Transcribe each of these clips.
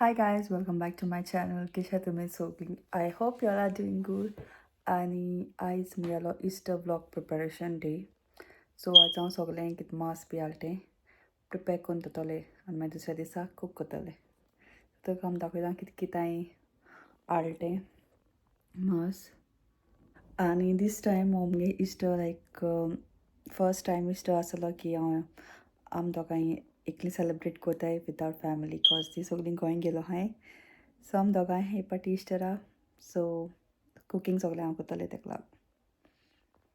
Hi guys, welcome back to my channel. कशा तुम्ही सगळीं? I hope you are doing good. आनी आयज म्हगेलो Easter vlog preparation day. So आज हांव सगळें कितें मांस बी हाडलें तें प्रिपेर करून दवरतलें आनी मागीर दुसऱ्या दिसा कूक करतलें. तुका हांव दाखयता कितें कितें हांवें हाडलें तें मांस. आनी दीस टायम हो मुगे Easter like first time Easter आसलो की हांव आम दोगांय एकली सेलिब्रेट कोताय विदावट फॅमिली, कॉज ती सगळीं गोंय गेलो हांवें. सो आम दोगांय हे पाटी इस्टरा. सो कुकींग सगळें हांव करतलें तेका लागून.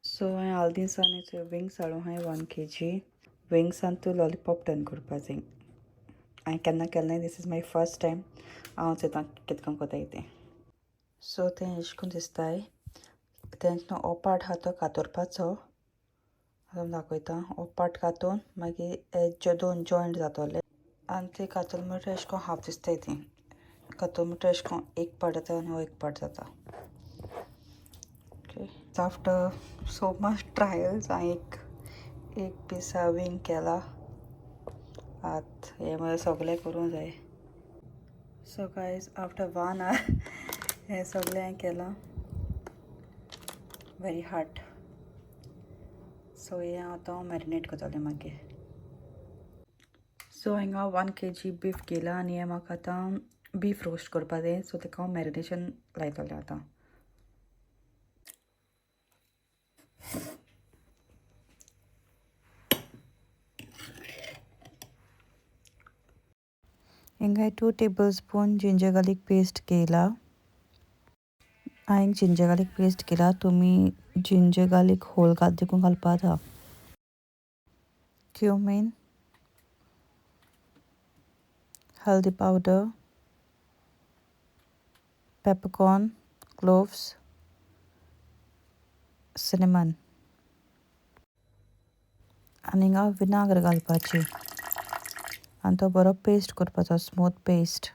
सो हांवें हाल दिसांनी विंग्स हाडूं हांवें 1 kg विंग्सान तूं लॉलीपॉप टर्न करपा जाय. हांवें केन्ना केलें, this is my first time. हांव चोयता कितें करून कोताय तें. सो तें एशें करून दिसताय. तें हो पार्ट आहा तो कातरपाचो, आतां दाखयता. हो पार्ट कातून मागीर हे दोन जॉयंट जातोले आनी ते कातरले म्हणल्यार एशें करून हाफ दिसताय. ती कातरले म्हणल्यार एशें करून एक पार्ट जाता आनी हो एक पार्ट जाता. Okay, after so much trials हांवें एक पीस विंग केला. आतां हें म्हळ्यार सगळें करूंक जाय. सो गायज, आफ्टर 1 hour हें सगळें हांवें केलां. Very hard. सो हें आतां हांव मॅरिनेट करतलें मागीर. सो हिंगा 1 kg beef केला आनी हें म्हाका आतां बीफ रोस्ट करपा जाय. सो तेका हांव मॅरिनेशन लायतलें आतां. हिंगा 2 table spoon ginger garlic paste केला. हांवें जिंजर गार्लिक पेस्ट केला. तुमी जिंजर गार्लिक होल घाल देखून घालपा जाता. क्युमीन, हल्दी पावडर, पेपरकॉर्न, क्लोव्स, सिनेमन आनी हिंगा विनाग्र घालपाची आनी तो बरो पेस्ट करपाचो, स्मूथ पेस्ट.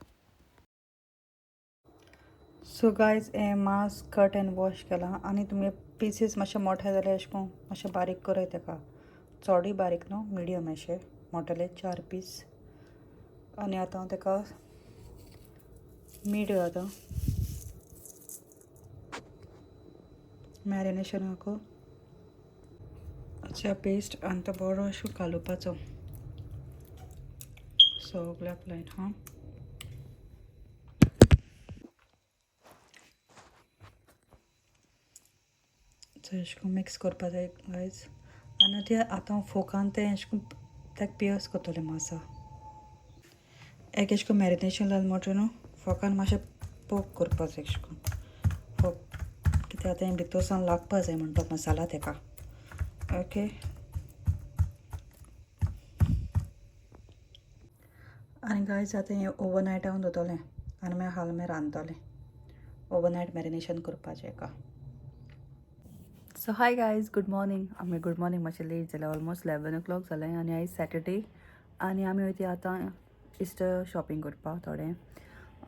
सो गायज, हें मांस कट एंड वॉश केलां आनी तुमी पिसीस मातशे मोठे जाल्यार अशें करून मातशें बारीक कराय तेका. चडूय बारीक न्हू, मिडियम अशें मोटेले 4 पीस. आनी आतां हांव तेका मीठ घालता मॅरिनेशनाक. अच्छा पेस्ट आनी तो बरो अशें घालुपाचो सगळ्याक लायन. हां, सो अशें करून मिक्स करपा जाय गायज. आनी ते आतां फोकान तें अशें करून ताका पियर्स करतलें मासा. एक अशें करून मॅरिनेशन लायलें म्हणटकीर न्हू फोकान मातशें पोक करपा जाय अशें करून फोक, कित्याक तें भितर सावन लागपा जाय म्हणटा मसाला तेका. ओके, आनी गायज आतां हें ओवरनायट हांव दवरतलें आनी मागीर हाल मागीर रांदतलें. ओवरनायट मॅरिनेशन करपाचें हेका. So hi guys, good morning. आमी गुड मॉर्निंग मातशें लेट जालें, ऑलमोस्ट 11 o'clock जालें आनी आयज सॅटरडे आनी आमी वयता आतां इस्टर शॉपिंग करपाक थोडें.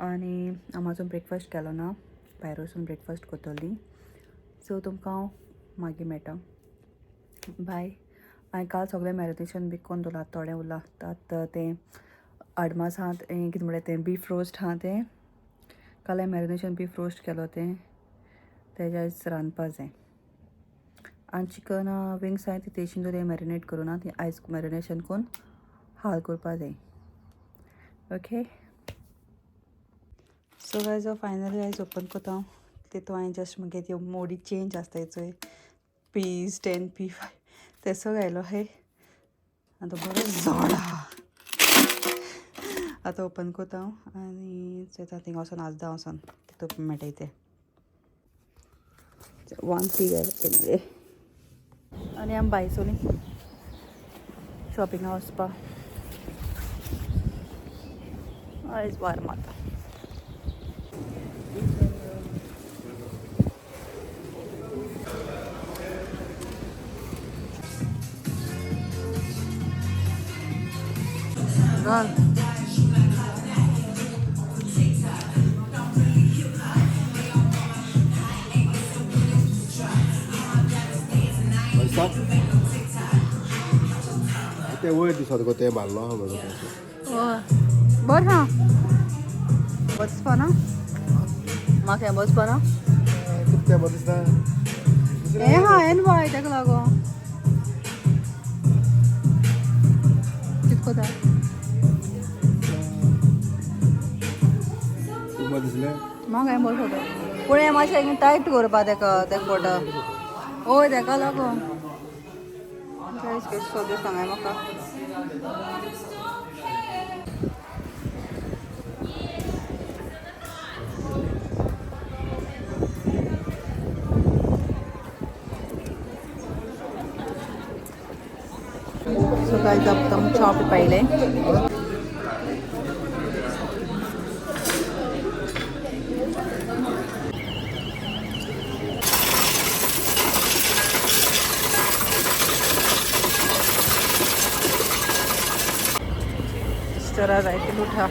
आनी आमी अजून ब्रेकफास्ट केलो ना, भायर वचून ब्रेकफास्ट करतलीं. सो तुमकां हांव मागीर मेळटा, बाय. हांवें काल सगळें मॅरिनेशन बी करून दवरलां, थोडें उरलां. आतां तें आडमास आहा तें कितें म्हणल्यार तें बीफ रोस्ट आहा तें काल हांवें मॅरिनेशन बीफ रोस्ट केलो तें तेज्या आयज रांदपा जाय. आनी चिकन विंग्स हांवें ती तेशीन दवरलें मॅरिनेट करूं ना, ती आयज मॅरिनेशन करून हाल करपा जाय. ओके, सो गायज हांव फायनली आयज ओपन करता हांव. तितून हांवें जस्ट मुगे त्यो मोडी चेंज आसताय चोय, पीस 10 पी 5 तेसो घायलो हे. आनी तो बरो जोडा आतां ओपन करता हांव आनी चोयता थिंगा वचोन आजदा वचोन तितून मेळटाय तें. 1 पी घायला. आनी आमी भायर सरलीं शॉपिंगा वचपा. आयज वार मारता. घाल ते वयर दिसत गो तें बारलो आहा बरो. बरें. हां. बसपा ना म्हाका हें बसपा ना कितक्या बरें दिसता. हें हा हें बाय तेका लागो कितको जाय. बरें दिसलें. म्हाका हें बरें फोटो पूण हें मातशें टायट करपा तेका तेका फोटो हय तेका लागो सोदू सांगाय म्हाका. सो गायज अब तुम चाव पहिले. इस तरह रायते उठा.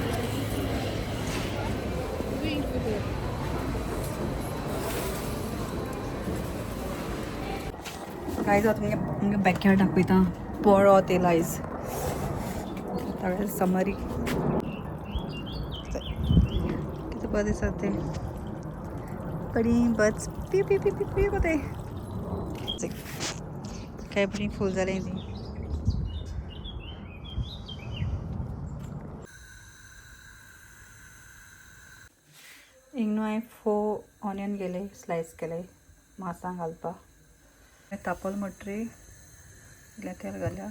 गायज हांव तुमगे तुमगे बॅकयार्ड दाखयता बरो तेला आयज सगळें समरी कितें बरें दिसता तें बरी बर्ड्स पिव पिव पिव पिव पिव कोताय. काय बरी फूल जालें ती. हिंग न्हू हांवें फोर ऑनियन गेले स्लायस केले मासां घालपाक तापल मटरी इल्लें तेल घाल्या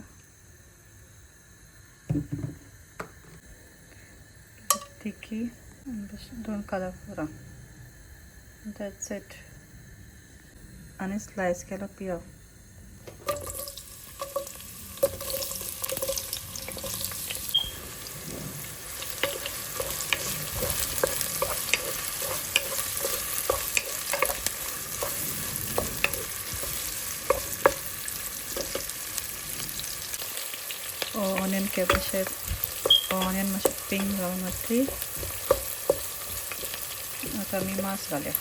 तिखी आनी दोन कालाफुरां. That's it. आनी स्लायस केलो पियो. ऑनियन के मातशें ऑनियन मातशें पिंक जावन मातशी आतां आमी मांस घालया.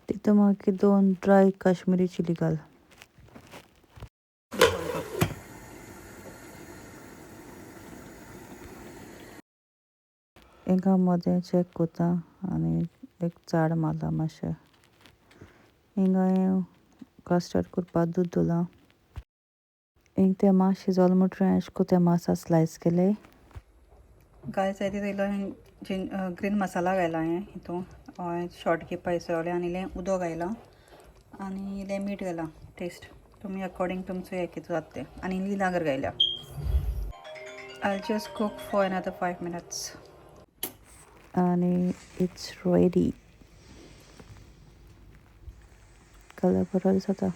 तितून मागीर दोन ड्राय काश्मिरी चिली घाल. हिंगा मदें चॅक कोता आनी एक चाड मारला मातशें. हिंगा हांवें कस्टर्ड करपाक दूद दवरलां. हिंगा तें मांस शिजोल म्हणटरी हांवें अशें करून तें मासा स्लायस केले. गायज आयज इल्लो ग्रीन मसाला घायला हांवें हितून शॉर्ट घेवपा सगळें आनी इल्लें उदक घायलां आनी इल्लें मीठ घायलां टेस्ट तुमी अकॉर्डिंग तुमचो हें कितें जाता तें आनी इल्ली नागर घायल्या. I just cook for another 5 minutes. आनी it's ready. Colour बरो दिसता.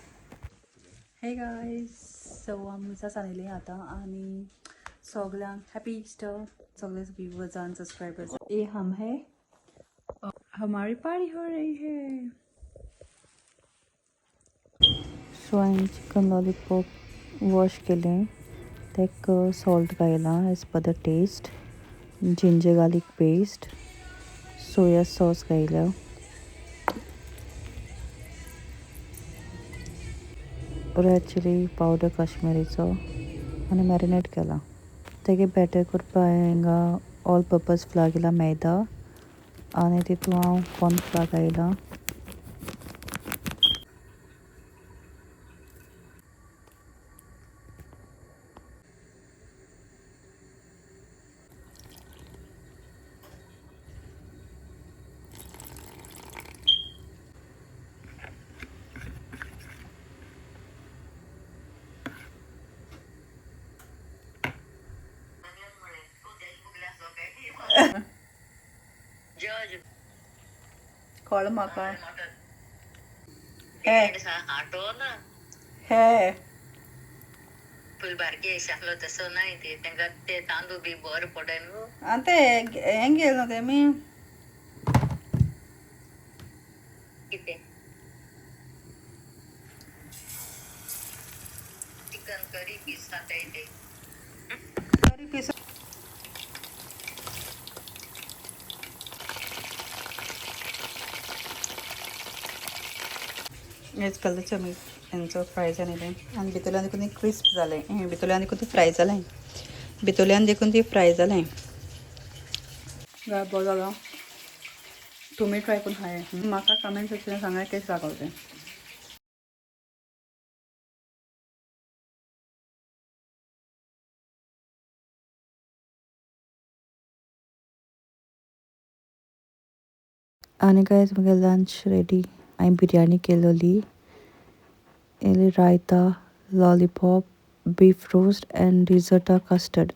हे गायज, सो आमी मिसा सांगलें आतां आनी सगल्यांक हॅपी इस्टर सगळे व्यूवर्स आनी सबस्क्रायबर्स. ये हम है, हमारी पार्टी हो रही है. सो हांवें चिकन लॉलीपॉप वॉश केलें, ताका salt घायलां as per the taste, ginger garlic paste, soya sauce घायला, रेड चिली पावडर काश्मिरीचो आनी मॅरिनेट केला. तेगे बॅटर करपाक हांवें हिंगा ऑल पर्पज फ्लावर घेयला मैदा आनी तितून हांव कॉर्नफ्लावर घायला. कळ म्हाका हे हे आनी ते हें गेल न्हू तेमी करी पीस. हेच कलरचे आमी हेंचो फ्राय जालें आनी भितरल्यान देखून क्रिस्प जालें, भितरल्यान देखून ती फ्राय जालें, भितरल्यान देखून ती फ्राय जालें. बरो जाला, तुमी ट्राय करून खाय, म्हाका कमेंट सेक्शनान सांगा कशें लागोल तें. आनी गायज, मुगे लंच रेडी. हांवें बिरयानी केलोली, इल्ली रायता, लॉलीपॉप, बीफ रोस्ट आनी डिजर्टाक कस्टर्ड.